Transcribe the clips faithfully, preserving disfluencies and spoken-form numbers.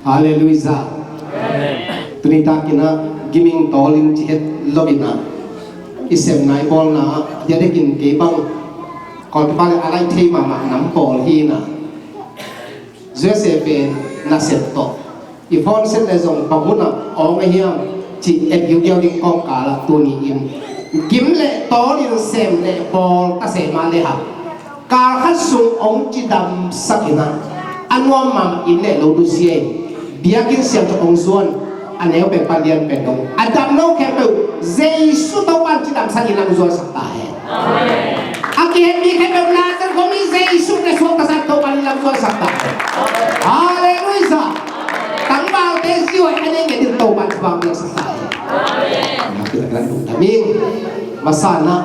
Halleluiah. Tuni takin ah giming tawlin ci het loin ah i sem nai bawlna ah a diakdiakin kei bang Kawltepa le a lai thei mahmah nam pawl hi-in ah, U S A pen nasep tawh i phone set le zong bang hun ah awng a hiam cih et giugiau ding kawmkal ah tuni-in gim le tawlin sem le bawl ta se mah le hang, kal khat sung hong cidamsak in ah, a nuam mahmah inn le lo nusia in, biakinn siangtho hong zuan, a neu pen, palian pen dong, a damno khempeuh Jesu Topa'n cidamsak in ah hong zuansak ta hen. A kihet mi khempeuh Nazareth khuami Jesu Khrist suaktasak Topa'n in ah hong zuansak ta hen. Halleluiah. Tangvalte zia-in a nei ngiat ding Topa'n thupha hong piaksak ta hen. Masa in ah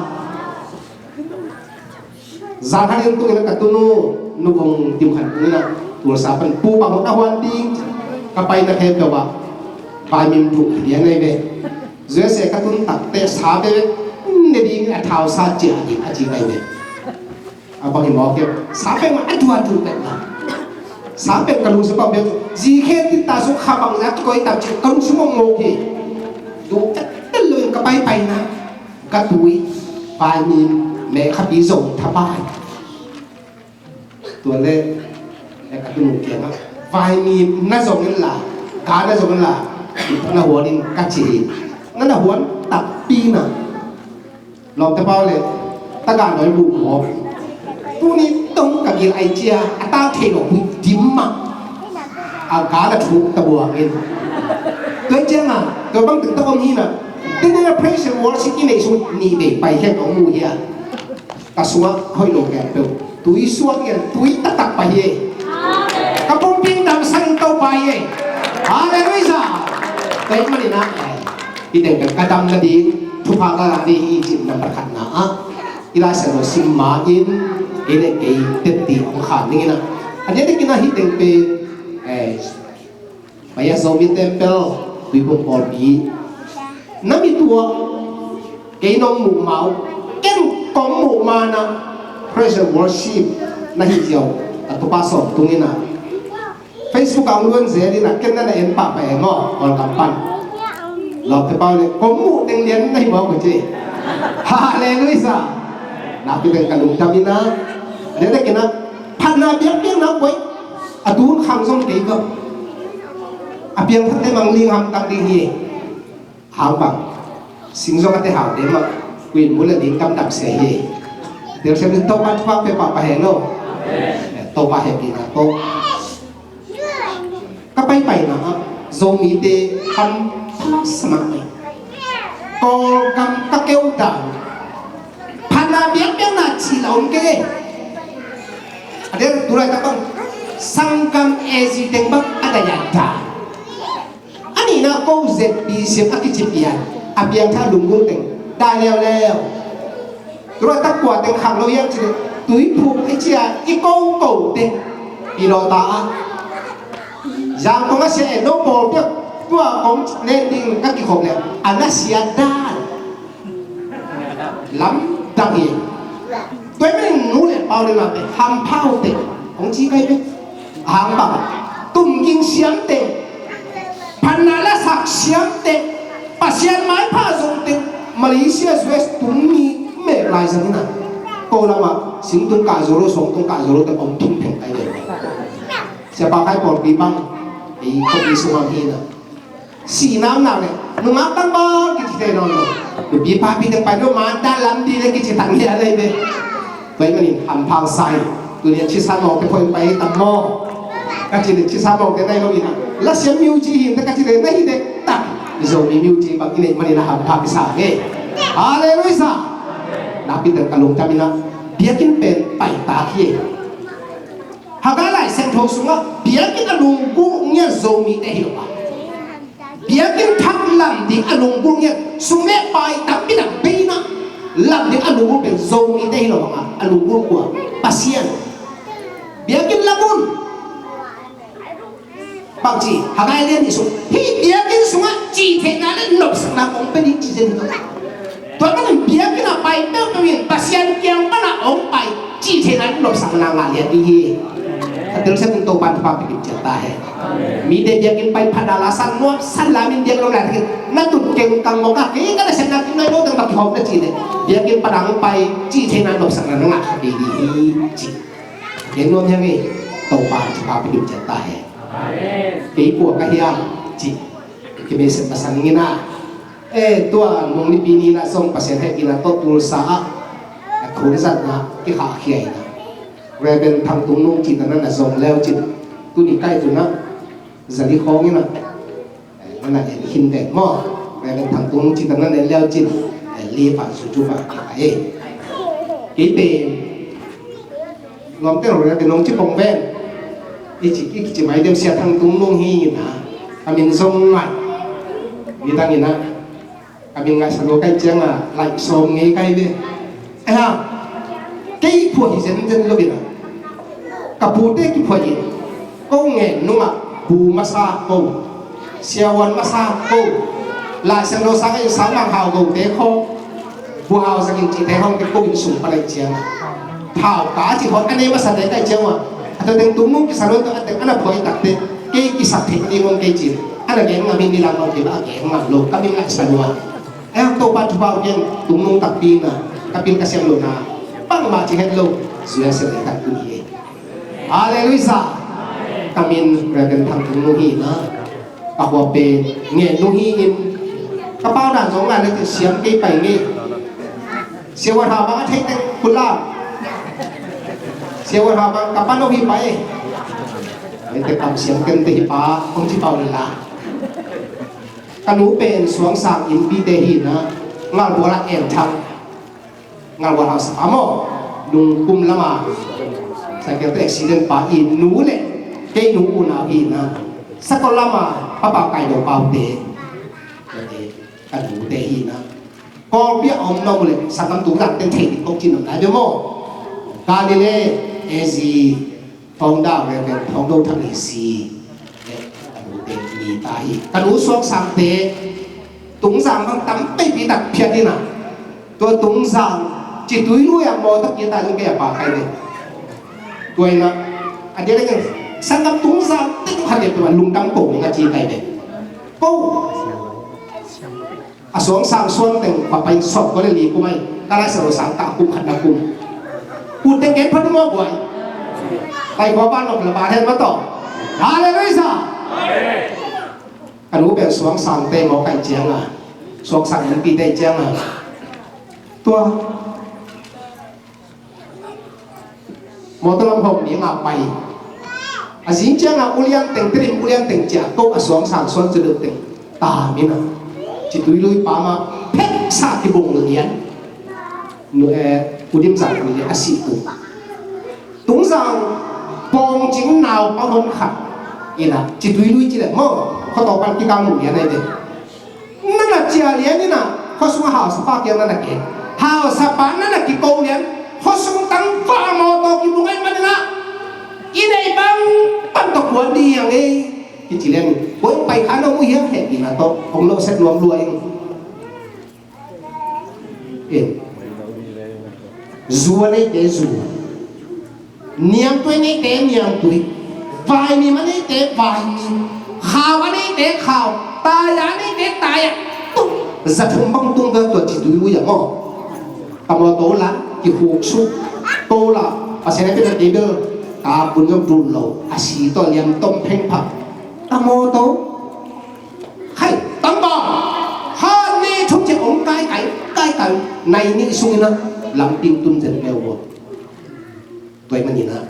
Zan khat in tungin ah ka tunu, Nu Vung Tim khat tungin ah Tulsa pan pu bang hun a huan ding, ka paina khempeuh ah vaimim duh lian ahi ve. U S A ka tun takteh sa bek ne ding, a thau sa ciah ding a ci ahi ve. A bang hi mawk hiam, sa peuhmah a duh a duh bek la. Sa peuh ka lungsim bang bek, zi khe tin ta sung kha bang zah kikoih tam cih ka lungsim mawk mawk hi. Duh tek tel loin ka pai paina ka tui, vaimim meh khapi zong thapai. Tua le, e, ka tunu kiangah, vaimim na zong inla, ka na zong inla, na huan in ka ci hi. Na na huan takpi na. Lawmte pau le, taka nawi buh khawm. Tuni tong ka gil ai cia, a tang thei lo hui dim mah. A ka na thuk ta buang in. Tua ciangah, tua bang teng ta om hi na. Tuni na praise and worship i neih sung nih vei pai khia ka om uh hi a. Ka sungah hoih lo khempeuh tui suak ngian, tui taktak pai hi. Ka pumpi damsak in Topa hi. Halleluiah. Tua ahih manin ah, i teng ka dam nading thupha ka ngah ding hi cih na pakhatna ah, i Lai Siangtho sim ma in, i le kei tetti hong khan ning in ah. A diakdiakin ah hih teng pen, eh, Paya Zomi Temple, Tuiphum pawlpi. Na mi tuah, kei nong muh ma uh, ken kong muh ma na, praise and worship na hih ziau, a tupa sawm tung in ah. Facebook ah hong luan zel in ah, ken na na en pahpah e maw, Kawlgam pan. Lawmte pau le, kong muh teng lian na hi maw ko ci. Halleluiah. Nakpi teng ka lungdam in ah. Lian a ken ah, phatna biakpiakna kuai. A tun khang zong kei ko. A piangthakte mangling hamtang ding hi. Hang bang, sing zong a te hau te mah. Kuin mu le ding kam dam se hi. Tel sem in Topa thupha pe pahpah hen aw. Topa hehpihna tawh ka paipaina ah Zomite hampha sa mah hi. Kawlgam ka keu dan, phatna biakpiakna cih la om kei. A diak tu laitak bang, sanggam A Z teng bang a dai a dan. A nihna ko Z B C M a kici pian, a piangthak lunggulh teng dai leuleu. Tu laitak kua teng khang lo hiam cih leh, Tuiphum i ci a i ko ko teng, Pilota ah, Zangkong a sia en lo pawl piak, tua kong len ding ka kikhop leh a na sia dan. Lamdang hi. Tua ahih manin nu le pa uh le naute hampha uh teh, hong ci kai ve. Hang bang, tumging siam teh, phatna lasak siam teh, Pasian maipha zong teh, Malaysia, U S tung ni mek lai zang hi na. Ko lamah singtung kah zo lo, sawngtung kah zo lo teh hong tung pheng kai ve. Siapa Khai pawlpi bang, ei pawlpi sungah hi na. Sihna om nak leh nungak tangval kici thei nawn lo. Nupi papi teng pai lo, manta lampi le kici tang hi a lei ve. Tua ahih manin hampha sa ing. Tuni a cisa mawkte phoih pai tam maw? Ka ci leh cisa mawkte nai lo in a, lasiam miuci hi in teh ka ci leh na hi dektak. I Zomi miuci bang i neih manin a hampha kisa ing e. Halleluiah. Nakpi teng ka lungdam in a, biakinn pen paitak hi. Haggai Lai Siangtho sungah biakinn a lunggulh ngiat Zomite hi lo a, biakinn thak lam ding a lunggulh ngiat, sum le pai tampi tak bei in a lam ding a lunggulh pen Zomite hi lo a, a lunggulh kua? Pasian. Biakinn lam un. Bangci, Haggai lian nih sung, hih biakinn sungah cihtheihna le nopsakna kong pia ding ci zen hi. Tua manin biakinn a pai peuhpeuh in Pasian kiang pan a hong pai, cihtheihna le nopsakna ngah lian ding hi. Ka Jerusalem in Topa'n thupha pia kim ciat ta hen. Mite biakinn pai phat a la san nuam san lamin biakinn om lai takin na tut keng kang mawk a kei ka nasepna kim nai lo teng bang kihawm na cih leh biakinn pan hong pai cih theihna nopsakna na ngah kha kei ding hi ci. Gen nuam hiang ei. Topa'n thupha pia kim ciat ta hen. Kei kua ka hiam ci. Kimei sep masa ning in a. Eh, tua nung nipi ni in a zong Pasian hehpihna tawh Tulsa ah a thun zatna kikhahkhia in a. Reverend Thang Tung Nung cihna na na zong leu cin tuni kai tun a zali khawng in a, eh, na na en khin ve maw? Reverend Thang Tung Nung cihna na na en leu cin, eh, li fan su cu fa kikhah e. Kei pen nuamte lo le nong ci pong ven. I ci, i ci mai dem Sia Thang Tung Nung hi in a, a min zong ngai. Midang in a, a min ngaihsa lua kai ciang a, laih sawm ngei kai ve. Eh ha, kei phuah hi zenzen lo in a. Ka pute kiphuah in, ko ngen nung a, bu masa ko. Siavuan masa ko, Lai Siangtho sang a in sang Mang Hau Go te khawng, Bu Hau Zak in cihte khawng te ko in sung pan a i ciang a, Hau ka ci khawng a nei masa te ka i ciang a, a tua teng Tung Nung kisa lo tawh a teng a na phuai tak te, kei kisak thei ding om kei cin a na gen ngam hi ni lam bang kei bang a gen ngam lo ka min ngaihsa lua. Ai hang Topa thupha uh gen Tung Nung takpi na ka pil ka siam lo na bangmah ci het lo. Suya siam le tak tu hi. Halleluiah. Ka min Reverend Thang Tung Nu hi na. Ka khua pen Ngen Nu hi in. Ka pau dan zong ngai le siam kei pai ngei. Siavuan ha bang a thei teng kula. Siavuan ha bang ka pa no hi pai. Ai te kam siam ken te hi pa kong ci pau le la. Ka nu pen Suang Sang Inn Pi te hi na. Ngal bual a en thang. Ngal bual hausa pa maw, nung kum lama cycle te accident pa i nu le kei nu unau hi na. Sakol lama papa kai do pau te, ka nu te hi na. Kawlpi a om no mu le sakam tu zang ten thei kong cin om lai be maw. Ka ni le ezi Thawng Dau Reverend Thawng Do Thang hi si. Ka nu te ni ta hi. Ka nu Suang Sang te Tungzang bang tam peipi tak phiat hi na. Tua Tungzang Citui Lui a maw tak kia ta ding kei a pa kai ve. Tua hi na a dia le kei sangam Tungzang te tu khat le tua lungdam ko nga ci kai ve. Ko A Suang Sang suan teng pa pai sawt ko le li kum ai. Ka lai sa lo sang ka kum khat na kum. Ut teng gen phat maw buai. Pai ko ban nok la ba hen ma to. Halleluiah. Ka nu pen Suang Sang te maw kai ciang a. Suang Sang Inn Pi te ciang a. Tua Mawtaw lam hawm ding a pai. A zing ciang a ulian teng telim ulian teng cia ko a Suang Sang suan cu deuh teng. Ta min a Citui Lui pa ma phek sa kibung lian. Nu e, Udim Zang Lui lian a si tu. Tungzang pawng cing nau pa hon khat. Ina Citui Lui ci le maw. Khuataw pan kikang lian ai deuh. Na na cia lian ina khuasung a hausapa kiang na na gen. Hausapa na na kiko lian khuasung tang va mawtaw kibung ai man ina. I nei bang pan tawh kuan ding hiang ei. Kici lian in koi pai kha na mu hiang heh ina tawh hong lo set nuam lua in. Eh. Zu a neite zu. Niangtui a neite niangtui. Vaimim a neite vaimim. Khau a neite khau. Taya a neite taya. Tuk. Za thum bang tung ve tua Citui Lui a maw. Ka mawtaw la kikhuk suk. Ko la Pasian a pina table. Ka bun zong tul lo. A si tawh liam tom pheng phak. Ka mawtaw. Khai, tang bang. Ha ni thum ci ong kai kai, kai kai. Nai ni sung ina. Lam ping tun zen leu wo. Tua ahih manin ah,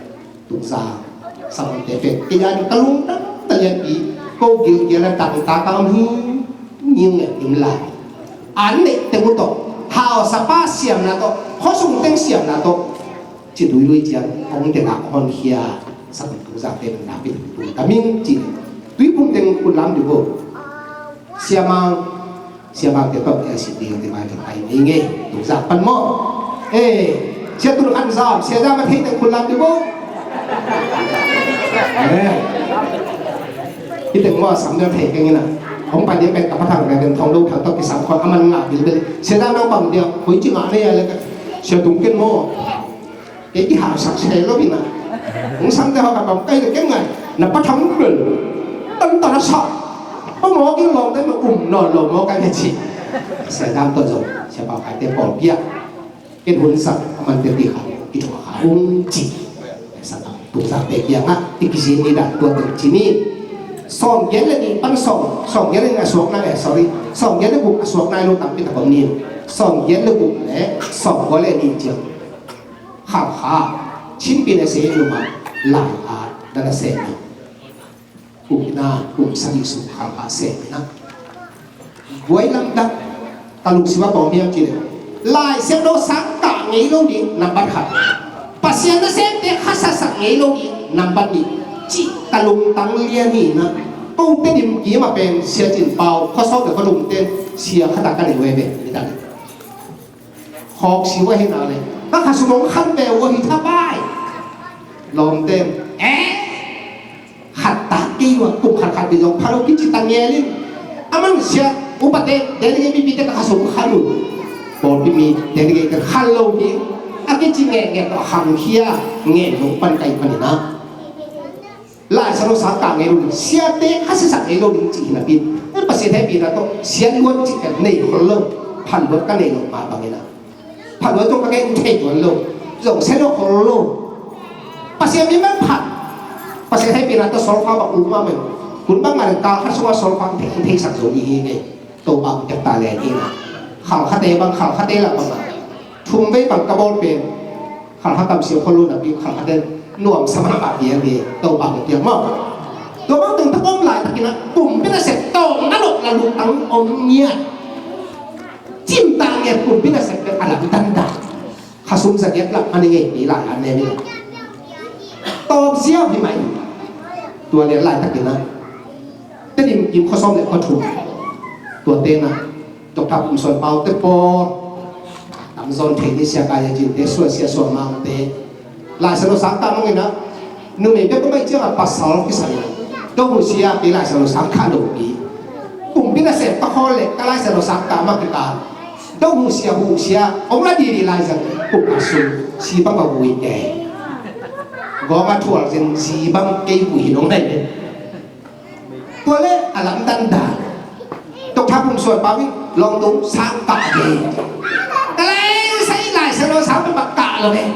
Tungzang, Sangam te pen, kei a ka lungdam ta lian pi, ko gilgel a dang ta ka om hi, niu ngen dim lai. An neih teng uh tawh, hausapa siamna tawh, khuasung teng siamna tawh, Citui Lui ciang, hong te nak hon khia, Sangam Tungzang te nak pi tung ka min ci, Tuiphum teng kun lam di bo. Siamang, Siamang te tawh L C D te mai te mai ni nge, Tungzang pan maw. Eh, Sia Tul Khan Zam, Sia Zam a thei teng khun lam di bo. Eh. Hi teng maw sam deuh thei keng ina. Hong pai deuh pen ka pa thang pen thong do thang tawh kisam khon a man ngah bilbel. Sia Zam nang bang dia, hoi ci ngah ne ya le ka. Sia Tung ken maw. Kei kihausak se lo hi na. Hong sam te hawk a pam kai le kem ngai. Na pa thang bel. Tan tan a sa. Pa mawk in lawm te ma um nawn lo mawk kai le ci. Sia dam tua zong sia pau kai te pawl pia. Ken hun sak a man te ti kha. I thuk kha hong ci. Sak a tuk sak te kiang a. I kizin ni dan tua teng ci ni. Sawm giat le ni pan sawm. Sawm giat le ni a suak nai, eh, sorry. Sawm giat le guk a suak nai lo tampi tak om ni. Sawm giat le guk le sawm giat le ni ciang. Khalkha, Chin pi na se luma, lai a, na na se na. Kum na, kum sagih sung Khalkha se na. Buai lam dak, ka lungsim a pawm hiam ci le. Lai Siangtho sang kah ngei lo ding, nambat khat. Pasian nasemte khasa sak ngei lo ding, nambat nih. Cih ka lungtang lian hi na. Ko Tedim kim a pen Sia Cin Pau, khuasawm le khuadum ten, sia khat a ka nei ve ve, ni ta ni. Khawk si uh ahi na le. Ka khasum hong khan ve uh ahi thapai. Lawmte. Eh? Khat tak kei uh a kum khat khat kei zong phalo kici ta ngel in. A man sia upate delegate mipite ka khasum khan uh. Pawlpi mi delegate ka khan lo hi. A kici ngel ngel tawh a khang khia ngel lo pan kai pan ina. Lai Siangtho sang kah ngei lo ding, siate khasiasak ngei lo ding cih hi napi in, Pasian hehpihna tawh sia luat cih ka nei khol lo, phat luat ka nei lo mah bangin a, phat luat zong ka gen thei tuan lo, zong sia luat khol lo. Pasian mi man phat, Pasian hehpihna tawh solfa bang um mah man, hun bang mah kal khat sungah solfa thei, theisak zo ding hi ngei. Topa kong piak ta lian hi na. Khalkhate bang, khalkhate lah bang a. Thum vei bang ka bawl pen. Khalkha kam siam khol lo napi khalkhate nuamsa mahmah piang hi. Topa kong piak maw. Tua bang teng tawm laitakin a kumpi nasep tawm na lok la lutang om ngiat. Cimtak ngiat kumpi nasep pen a lamdang dah. Khasum zagiat lak a ni ngei pi lai a ne ni. Tawm ziau hi mai. Tua lian laitakin a. Tedim kim khuasawm le khuathum. Tua tena. Doctor Kum Suan Pau te pawl. Tam zawn thei ni sia kai a cin te suan sia suan mang te. Lai Siangtho sang kah mong ina. Numei bek ko mai ciang a pasal kisai. Dong husia pi Lai Siangtho sang kah lo pi. Kumpi nasep pa khol le ka Lai Siangtho sang kah ma kikal. Dong husia husia ong la didi lai zang. Kum a sung si bang a hui ke. Gawng a thual zin si bang kei hui nong nai le. Tua le a lamdang dan. Doctor Kum Suan Pau in lawngtung sang kah ve. Ka leng sa i Lai Siangtho sang pen bak kah lo ve.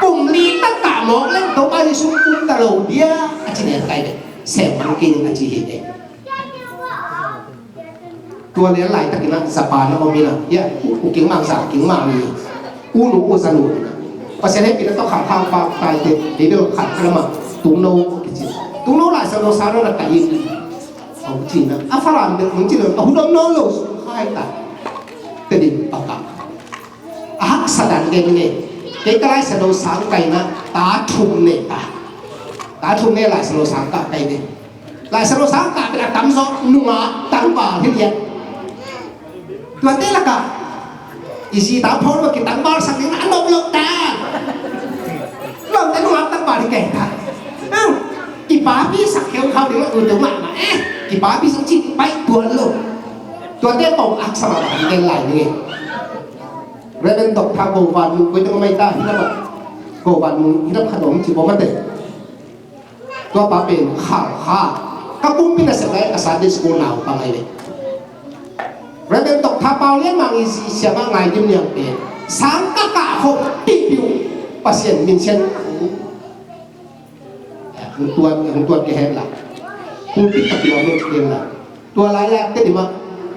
Kum li tak kah mawk leng Topa Jesu kum ta lo dia a ci nen kai ve. Sem mang kei ning a ci hi ve. Tua le laitakin a Japan a om in a. Ya, u king mang sa king mang ni. U nu u za nu. Pasian hehpihna tawh khang khang pa tai te, Baibel khat ka lam a, tungno kici. Tungno Lai Siangtho sang na ka in. Hong ci na. A Falam bek hong ci lo, a hudom nawn lo, khai ta. Tedim pakah. A haksa dan gen nge. Kei ka Lai Siangtho sang kai na, ta thum ne ta. Ta thum ne Lai Siangtho sang kah kai ne. Lai Siangtho sang kah pen a tamzaw nungak tangval hi lian. Tuate lakah i zi tangphawng lo kitangval sak ding a nop loh dan. Lawmte nungak tangval hi kei ta. Ang, kipapi sak kheu khau ding a utu mahmah eh. Kipapi sak cik pai tuan lo. Tuate pawng aksa mahmah hi ken lai ding e. Reverend Doctor Go Van Mung koi teng mai ta hi na ba. Go Van Mung hi na khat om ci pawm mate. Tua pa pen Khalkha. Ka kumpi nasep lai ka Sunday school naupang ai ve. Reverend Doctor Pau Lian Mang i zi siamah Ngai Dim Niang pen sang kah kah khop pihpih uh. Pasian min sian. Hong tuat, hong tuat ke hen la. Kumpi ka piang lo ke hen la. Tua lai-ah Tedim ah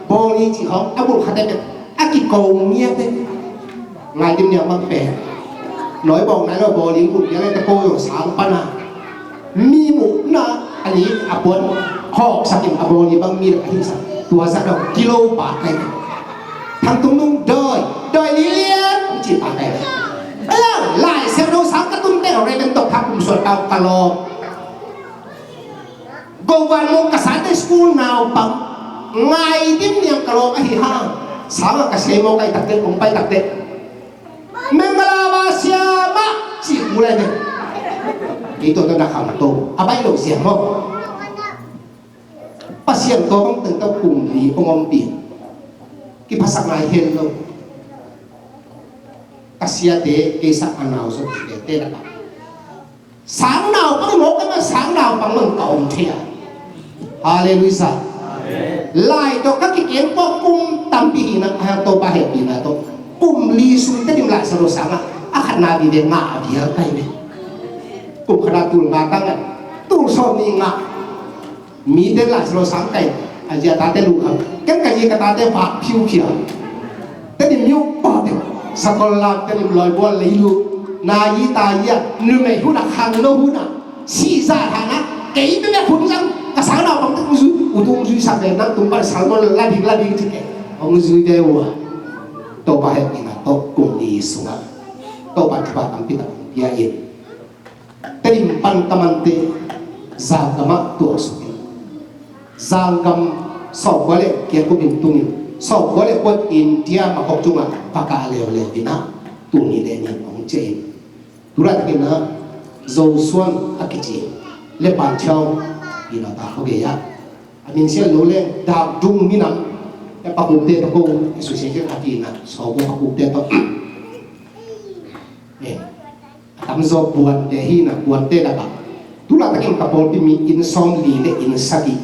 bawl hi cih hawng a bulh khatte pen a kiko ngiate. Ngai Dim Niang bang pen nawi bawng nai lo bawl hi bulh piang te ko zong sang pan a mi muhna a nih a puan hawksak in a bawl hi bang mi lak a hihsak tua zah dong kilo pa kai. Thang Tung Nung dawi dawi li lian cih pa kai. Alang Lai Siangtho sang ka tun te lo Reverend Doctor Kum Suan Pau ka lawm. Go Van Mung ka Sunday school naupang Ngai Dim Niang ka lawm ahi hang sang a ka sia i mawk ai takte kong pai takte Mengala va siamah cih ku lai ne. Kei tawh tawh na kham to a baih lo siam maw? Pasian tawh bang teng tawh kum li hong om pi. Kiphasak ngai hen lo. Ka siate kei sang a nau zong te te la ka. Sang naupang mawk a, sang naupang man ka om thei a. Halleluiah. Lai tawh ka kikeng pawh kum tampi hi na, a Topa hehpihna tawh kum li sung Tedim Lai Siangtho sangah a khatna vive ngah a vial kai ve. Kum khatna tul nga tang a tul sawm ni ngah. Mite Lai Siangtho sang kai a, zia tate lukham. Ken ka zia ka tate vak phiuphia. Tedim mi uh pawte sakol lam Tedim lawi bual lei lu. Na yi ta yi a, numei hun a, khangno hun a, sihzah hang a, kei bek hun zang ka sang naupang te kong zui, u tung zui sak ve, nang tung pan salmon la ding la ding ci ke. Hong zui ve uh a. Topa hehpihna tawh kum li sungah Topa thupha tampi tak pia in. Tedim pan ka mante Zangam ah tuaksuk in, Zangam sawmkua le kiat kum in tungin, sawmkua le kua India ma khok cungah va kah leuleu in ah tuni le ni hong ciah in. Tulaitak in ah Zosuan a kici le Panthiau pi nau ta khuagei ah a min sial lo leng Dakdung minam e, pakupte tawh ko association a pi in ah sawmkua pakupte tawh. Eh, a tamzaw puante hi na, puante lakah tulaitak in ka pawlpi mi inn sawmli le inn sagih